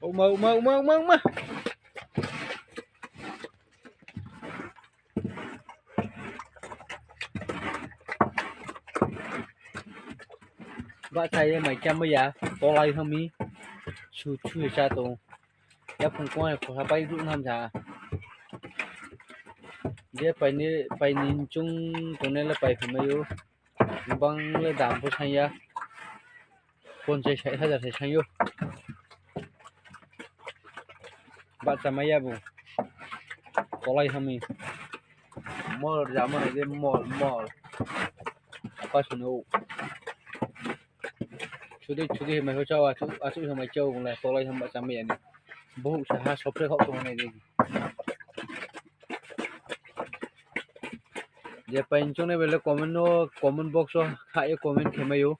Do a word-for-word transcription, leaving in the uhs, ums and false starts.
Uma, uma, uma, uma, uma. Bahcha ye mai khe mai ya, tolai thanng mi, su chu ye chá tong. Yaphung kong ye khosa pai ruh nam sa. Je pai ni, pai ni chung tongnai le pai phi mai ou. Bang le dam pho saing ya. Ponchas sait hajar se saing ou. Bahcha mai ya bo. Tolai thanng mi. Mol rjamo nai de mol, mol. Apa suno. Sudei, sudei mai ho chá, achu, achu mai chá bung le tolai thanng bahcha mai ya ni. Bohouh sa ha sopre khaoh tong nai de. Je pai chung nai bai le comment no, comment box wo kha ye comment khe mai ou.